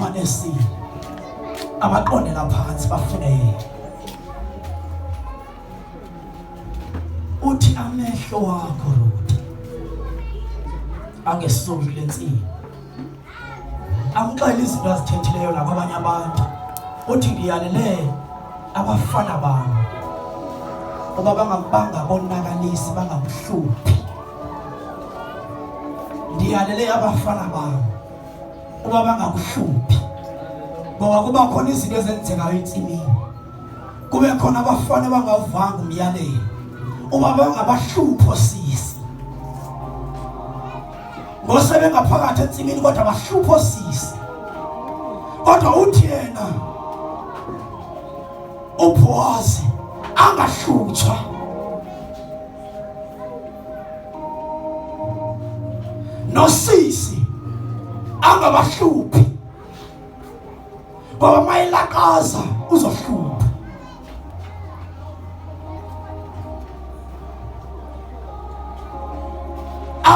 Manesile abaqondela phansi bafune yena. Uthi amehlo wakho Ruth angesuki kule nsini. Amxele izinto azithethileyo nakwabanye abantu. Uthi ngiyalele abafana bami uba bangabonakalisi bangakuhluphi. Ndiyalele abafana bami uba bangakuhluphi ngoba kuba khona izinto ezenzekayo ensimini kube khona abafana abangawuvanga umyalelo uba bangabahlupho sisi ngosebengaphakathi ensimini kodwa bahlupho sisi kodwa uthi yena uBhowazi angahlutshwa nosisi angabahluphi ngoba mayelakaza uzohlupha.